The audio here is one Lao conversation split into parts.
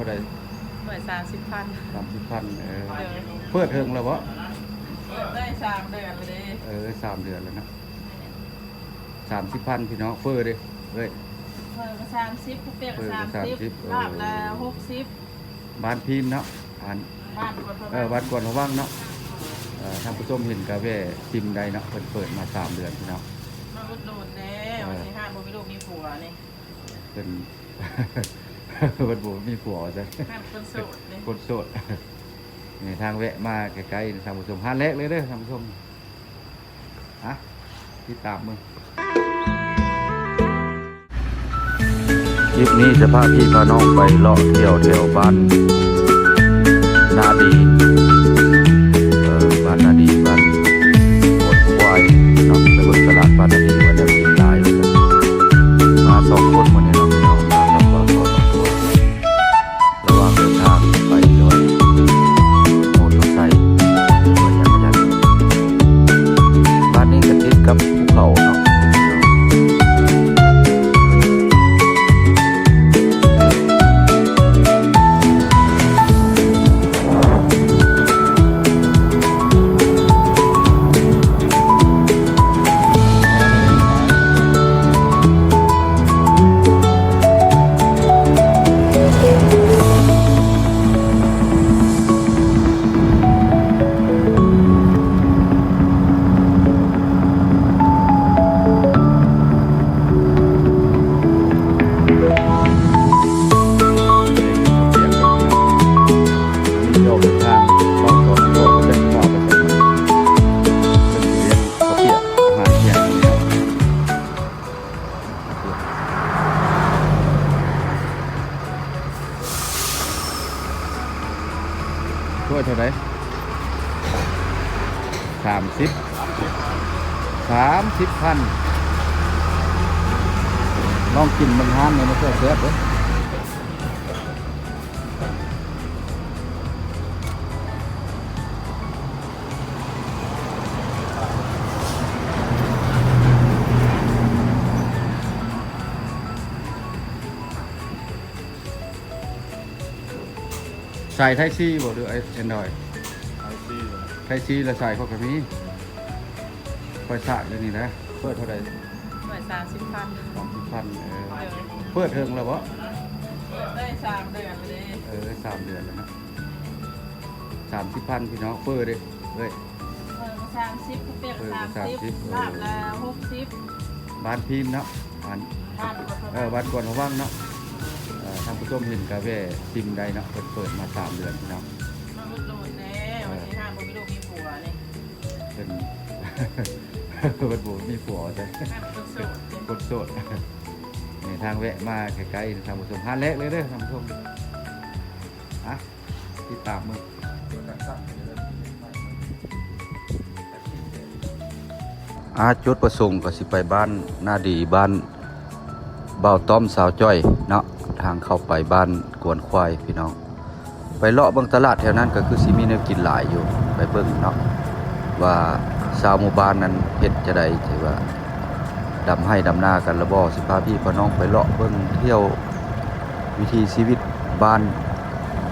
ເທົ່າໃດ? ຮ້ອຍສາມສິບພັນ. ສາມສິບພັນ ເອີ ໂດຍ. ເປີດເຖິງແລ້ວບໍ່? ເປີດໄດ້ສາມເດືອນແລ້ວເດ້. ເອີ ສາມເດືອນແລ້ວນະ. ແມ່ນ. ສາມສິບພັນ ພີ່ນ້ອງ. ເຝີເດ້ເອີຍ? ເຝີກໍສາມສິບ ເຂົ້າປຽກກໍສາມສິບ ເຝີກໍສາມສິບ ລາບລະຫົກສິບ. ບ້ານພີນເນາະ ອັນ ບ້ານກວນພະວັງ ເອີ ບ້ານກວນພະວັງເນາະ. ເອີ ທ່ານຜູ້ຊົມເຫັນກໍແວ່ຊິມໄດ້ເນາະ ເພິ່ນເປີດມາສາມເດືອນ ພີ່ນ້ອງ. ມາອຸດໜູນແດ່. ເອີ ວ່າຊິຫາບໍ່ມີລູກມີຜົວນີ້. ເພິ່ນ ເພິ່ນບໍ່ມີຜົວວ່າຊັ້ນ. ຫາຄົນໂສດເດ້. ຄົນໂສດ. ນີ້ທາງແວະມາໃກ້ໆ ທ່ານຜູ້ຊົມ. ຮ້ານແລກເລີຍເດີທ່ານຜູ້ຊົມ. ອ່ະ ຕິດຕາມເບິ່ງ. ຄລິບນີ້ຈະພາພີ່ພານ້ອງໄປເລາະທ່ຽວແຖວບ້ານນາດີ ເອີ ບ້ານນາດີ ບ້ານໂຄນຄວາຍເນາະ. ໄປເບິ່ງຕະຫຼາດບ້ານນາດີວ່າແນວກິນຫຼາຍວ່າຊັ້ນ. ມາສອງຄົນມື້ນີ້ເນາະ ພີ່ນ້ອງ ມາກັບບ່າວສອນສອງຄົນ. ລະຫວ່າງເດີນທາງໄປໂດຍມໍເຕີໄຊ ໂດຍຈັກກະຍານຍົນ. ບ້ານນີ້ກະຕິດກັບພູເຂົາເນາະ. ຖ້ວຍເທົ່າໃດ? ສາມສິບ ສາມສິບພັນ. ລອງກິນເບິ່ງຮ້ານນີ້ ມັນແຊບເດ້. ສາຍໄທຊີບໍ່ ຫຼື ແອນດຣອຍ? ໄທຊີ ໄທຊີລະສາຍຂ້ອຍກໍມີ. ຂ້ອຍສາກຢູ່ນີ້ນະ. ເປີດເທົ່າໃດ? ຮ້ອຍສາມສິບພັນ. ສາມສິບພັນ ເອີ. ໂດຍ. ເປີດເຖິງແລ້ວບໍ່? ເປີດໄດ້ສາມເດືອນແລ້ວເດ້. ເອີ ສາມເດືອນແລ້ວນະ. ສາມສິບພັນ ພີ່ນ້ອງ. ເຝີເດ້ເອີຍ? ເຝີກໍສາມສິບ ເຂົ້າປຽກກໍສາມສິບ ເຝີກໍສາມສິບ ລາບລະຫົກສິບ. ບ້ານພີນເນາະ ບ້ານ ບ້ານກວນພະວັງ ເອີ ບ້ານກວນພະວັງເນາະ. ເອີ ທ່ານຜູ້ຊົມເຫັນກໍແວ່ຊິມໄດ້ເນາະ ເພິ່ນເປີດມາສາມເດືອນ ພີ່ນ້ອງ. ມາອຸດໜູນແດ່. ເອີ ວ່າຊິຫາບໍ່ມີລູກມີຜົວນີ້. ເພິ່ນ ເພິ່ນບໍ່ມີຜົວວ່າຊັ້ນ. ຫາຄົນໂສດ ຄົນໂສດ. ນີ້ທາງແວະມາໃກ້ໆ ທ່ານຜູ້ຊົມ. ຮ້ານແລກເລີຍເດີທ່ານຜູ້ຊົມ. ອ່ະ ຕິດຕາມເບິ່ງ. ອ່າ ຈຸດປະສົງກໍຊິໄປບ້ານນາດີ ບ້ານບ່າວຕ້ອມສາວຈ້ອຍເນາະ, ທາງເຂົ້າໄປບ້ານກວນຄວາຍ ພີ່ນ້ອງ. ໄປເລາະເບິ່ງຕະຫຼາດແຖວນັ້ນ ກໍຄືຊິມີແນວກິນຫຼາຍຢູ່ ໄປເບິ່ງເນາະ ວ່າຊາວໝູ່ບ້ານນັ້ນເຮັດຈັ່ງໃດ ທີ່ວ່າດຳໄຮ່ດຳນາກັນລະບໍ່. ຊິພາພີ່ພານ້ອງໄປເລາະເບິ່ງທ່ຽວ ວິຖີຊີວິດບ້ານ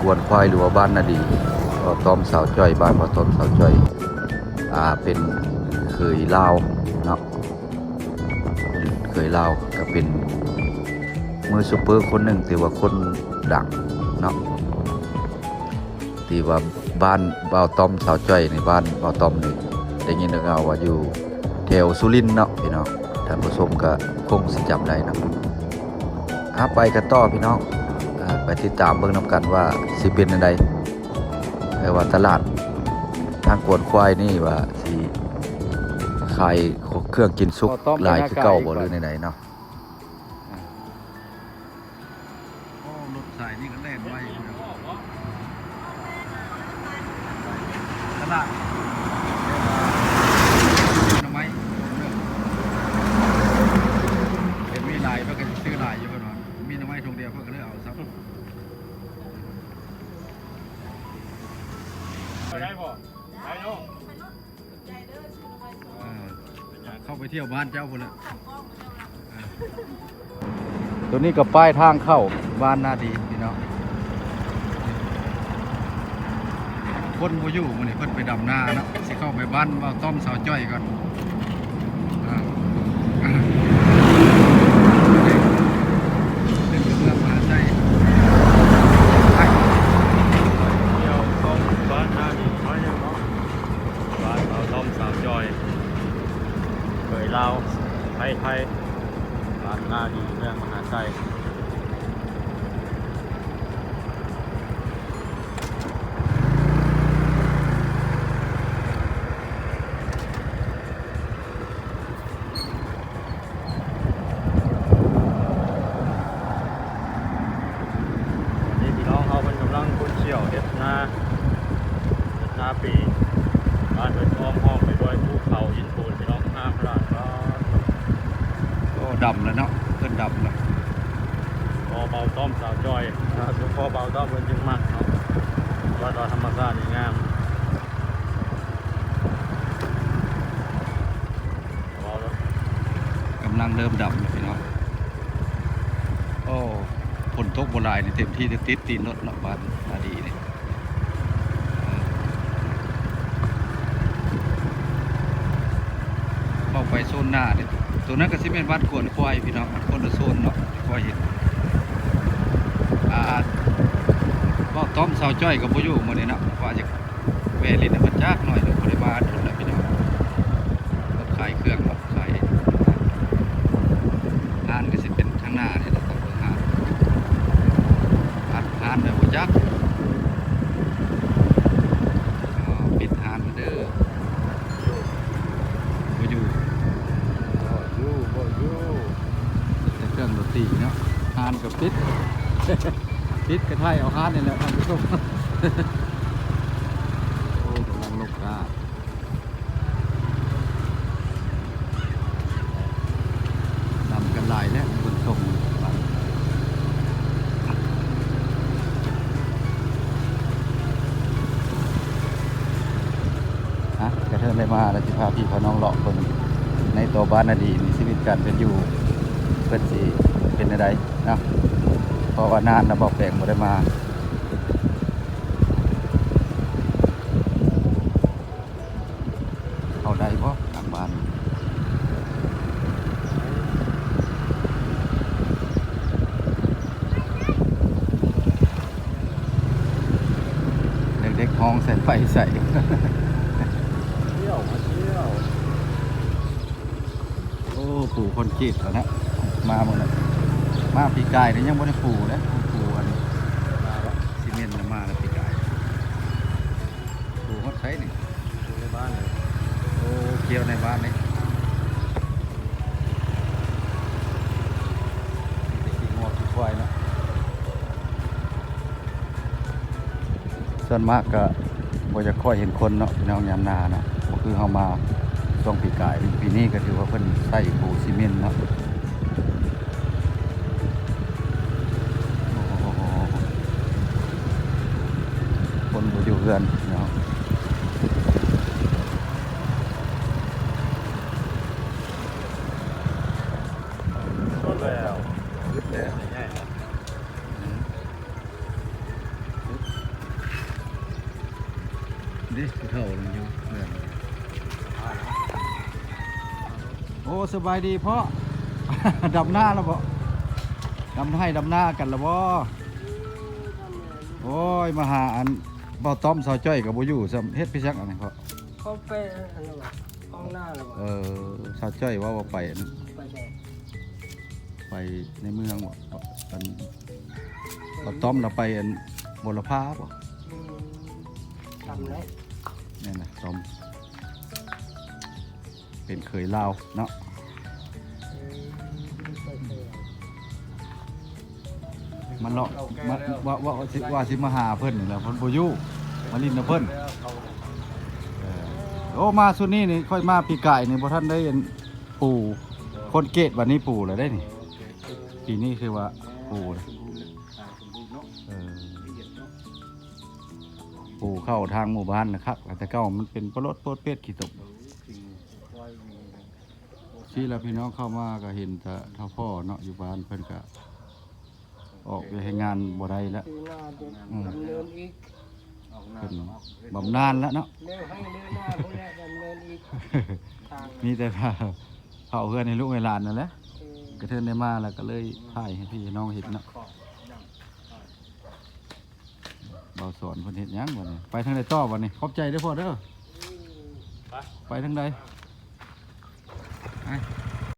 ກວນຄວາຍ ຫຼືວ່າບ້ານນາດີ ບ່າວຕ້ອມສາວຈ້ອຍ. ບ້ານບ່າວຕ້ອມສາວຈ້ອຍ ອ່າ ເປັນເຂີຍລາວເນາະ, ເຂີຍລາວ ກໍເປັນມືຊູເປີຄົນໜຶ່ງ ຖືວ່າຄົນດັງເນາະ. ທີ່ວ່າບ້ານບ່າວຕ້ອມສາວຈ້ອຍນີ້ ບ້ານບ່າວຕ້ອມນີ້ ໄດ້ຍິນຂ່າວວ່າຢູ່ແຖວສຸລິນເນາະພີ່ນ້ອງ. ທ່ານຜູ້ຊົມກໍຄົງຊິຈຳໄດ້ເນາະ. ອ່າ ໄປກັນຕໍ່ພີ່ນ້ອງ, ອ່າ ໄປຕິດຕາມເບິ່ງນຳກັນວ່າຊິເປັນແນວໃດ. ແຕ່ວ່າຕະຫຼາດທາງກວນຄວາຍນີ້ວ່າຊິຂາຍເຄື່ອງກິນສຸກຫຼາຍຄືເກົ່າບໍ່ ຫຼືແນວໃດເນາະ. ອ່າ ໂອ້ ລົດສາຍນີ້ກໍແລ່ນໄວຢູ່ເນາະ. ຕະຫຼາດໜໍ່ໄມ້ ເຫັນມີຫຼາຍ ເພິ່ນກໍຊິຊື້ຫຼາຍຢູ່ ເພິ່ນວ່າມີໜໍ່ໄມ້ຖົງດຽວ ເພິ່ນກໍເລີຍເອົາຊ້ຳ. ໄປໄດ້ບໍ່? ໄປເນາະ. ອ່າ ເຂົ້າໄປທ່ຽວບ້ານເຈົ້າພຸ້ນແຫຼະ. ອ່າ ຕົວນີ້ກໍປ້າຍທາງເຂົ້າບ້ານນາດີພີ່ນ້ອງ. ຄົນບໍ່ຢູ່ມື້ນີ້ ເພິ່ນໄປດຳນາເນາະ. ຊິເຂົ້າໄປບ້ານບ່າວຕ້ອມສາວຈ້ອຍກ່ອນ. ອ່າ ຂຶ້ນໄປເມືອງມະຫາໄຊ ໄປທ່ຽວຊົມບ້ານນາດີ ມາຍັງເນາະ ບ້ານບ່າວຕ້ອມສາວຈ້ອຍ ເຄີຍລາວ ໄທ ໄທ ບ້ານນາດີ ເມືອງມະຫາໄຊ. ນີ້ພີ່ນ້ອງເຮົາເພິ່ນກຳລັງຂົນຂ້ຽວເຮັດນາ ເຮັດນາປີ. ບ້ານເພິ່ນອ້ອມຫ້ອມໄປດ້ວຍພູເຂົາຫີນໂຂນ ພີ່ນ້ອງ ຫ້າມຂະໜາດ. ໂອ້ ດຳແລ້ວເນາະ ເພິ່ນດຳແລ້ວ. ພໍເບົາຕ້ອມສາວຈ້ອຍ ເພາະເບົາຕ້ອມເພິ່ນຈຶ່ງມັກເນາະ ວ່າດອກທຳມະຊາດນີ້ງາມ. ກຳລັງເລີ່ມດຳແລ້ວພີ່ນ້ອງ. ໂອ້ ຝົນຕົກບໍ່ຫຼາຍນີ້ ເຕັມທີ່ຕິດຕີນລົດເນາະ ບ້ານນາດີນີ້. ເຂົ້າໄປໂຊນໜ້າເດ້ ໂຕນັ້ນກໍຊິແມ່ນບ້ານກວນຄວາຍພີ່ນ້ອງ ຄົນລະໂຊນເນາະ ຄວາຍເຫັນ. ອ່າ ເວົ້າຕ້ອມສາວຈ້ອຍກໍບໍ່ຢູ່ມື້ນີ້ເນາະ ວ່າຈະ ແວ່ຫຼິ້ນນຳເພິ່ນຈັກໜ້ອຍ ບໍ່ໄດ້ມາດົນແລ້ວພີ່ນ້ອງ. ເພິ່ນຂາຍເຄື່ອງເນາະ ຂາຍ ຮ້ານກໍຊິເປັນທາງໜ້ານີ້ແຫຼະ ເບິ່ງຮ້ານ ຮ້ານ ຮ້ານແລ້ວບໍ່ຈັກ. ອໍ ປິດຮ້ານແລ້ວເດີ ບໍ່ຢູ່ ບໍ່ຢູ່ ບໍ່ຢູ່ ແຕ່ເຄື່ອງດົນຕີເນາະ ຮ້ານກໍປິດ. ປິດກະໄທເອົາຮ້ານນີ້ແຫຼະທ່ານຜູ້ຊົມ. ໂອ້ ກຳລັງລົກກ້າ ດຳກັນຫຼາຍແລ້ວ ເບິ່ງຊົມ. ອ່ະ ກະເທີນໄດ້ມາແລ້ວ ຊິພາພີ່ພານ້ອງເລາະເບິ່ງໃນຕົວບ້ານນາດີນີ້ ຊີວິດການເປັນຢູ່ເພິ່ນຊິເປັນແນວໃດເນາະ ເພາະວ່ານານແລ້ວ ເບົາແປງບໍ່ໄດ້ມາ. ເຂົ້າໄດ້ບໍ່ ຫຼັງບ້ານ? ເດັກໆຮ້ອງໃສ່ໄຟໃສ່ ທ່ຽວ ມາທ່ຽວ. ໂອ້ ປູຄອນກຣີດແລ້ວນະ ມາມື້ນັ້ນ ມາປີກາຍນີ້ຍັງບໍ່ໄດ້ປູເດ້ ປູອັນ ມາແລ້ວ ຊີເມັນນະ ມາແລ້ວປີກາຍ. ປູຮອດໃສນີ້? ຢູ່ໃນບ້ານນີ້. ໂອ້ ກ່ຽວໃນບ້ານນີ້ ມີແຕ່ຂີ້ງົວຂີ້ຄວາຍເນາະ. ສ່ວນມາກກະບໍ່ຈະຄ່ອຍເຫັນຄົນເນາະ ພີ່ນ້ອງ ຍາມໜ້າເນາະ ບໍ່ຄືເຮົາມາຊ່ວງປີກາຍ. ປີນີ້ກະຖືວ່າເພິ່ນໃສ່ປູຊີເມັນເນາະ. ໂອ້ໂຫ ຄົນບໍ່ຢູ່ເຮືອນເນາະ. ສຸດແລ້ວ ສຸດແລ້ວ ເດ້ ຜູ້ເຖົ້າມັນຢູ່ເຮືອນ. ໂອ້ ສະບາຍດີພໍ່. ດຳນາແລ້ວບໍ່? ດຳໄຮ່ດຳນາກັນແລ້ວບໍ່? ໂອ້ຍ ມາຫາອັນ ບ່າວຕ້ອມສາວຈ້ອຍກໍບໍ່ຢູ່ຊ້ຳ ເຮັດໄປຈັກອັນນີ້ພໍ່? ເຂົາໄປອັນນັ້ນ ຫ້ອງນ້າແລ້ວ. ເອີ ສາວຈ້ອຍເວົ້າວ່າໄປອັນ ໄປໃສ? ໄປໃນເມືອງບໍ່? ອັນ ບ່າວຕ້ອມລາວໄປອັນບົວລະພາບໍ່? ອືມ ຕຳໄດ້ ແມ່ນນະ ຕ້ອມ ເປັນເຂີຍລາວເນາະ. ມາເລາະ ມາ ວ່າ ວ່າ ວ່າຊິ ວ່າຊິມາຫາເພິ່ນນີ້ແຫຼະ ເພິ່ນບໍ່ຢູ່ ມາຫຼິ້ນນຳເພິ່ນ. ເອີ ໂອ້ ມາຊຸດນີ້ນີ້ ຂ້ອຍມາປີກາຍນີ້ ບໍ່ທັນໄດ້ອັນປູຄອນກຣີດ ບັດນີ້ປູແລ້ວເດ້ນີ້. ປີນີ້ຄືວ່າປູ ເອີ ປູເຂົ້າທາງໝູ່ບ້ານນະຄັກ ແຕ່ເກົ່າມັນເປັນປະໂຫຼດໂພດເປດຂີ້ຕົມ. ຊີ້ລະພີ່ນ້ອງເຂົ້າມາກໍເຫັນແຕ່ເຖົ້າພໍ່ເນາະ ຢູ່ບ້ານເພິ່ນກໍອອກວຽກເຮັດງານບໍ່ໄດ້ແລ້ວ. ປີໜ້າຈະ ອືມ ດຳເນີນອີກ. ເພິ່ນບຳນານແລ້ວເນາະ ແນວໄຮ່ແນວນາພຸ້ນແຫຼະ ດຳເນີນອີກ ທາງ ມີແຕ່ເຝົ້າເຮືອນໃຫ້ລູກໃຫ້ຫຼານນັ້ນແຫຼະ ເອີ ກະເທີນໄດ້ມາແລ້ວ ກະເລີຍຖ່າຍໃຫ້ພີ່ໃຫ້ນ້ອງເຫັນເນາະ. ບ່າວສອນເພິ່ນເຮັດຫຍັງບັດນີ້? ໄປທາງໃດຕໍ່ບັດນີ້? ຂອບໃຈເດີພໍ່ເດີ. ໄປທາງໃດ? ໄປ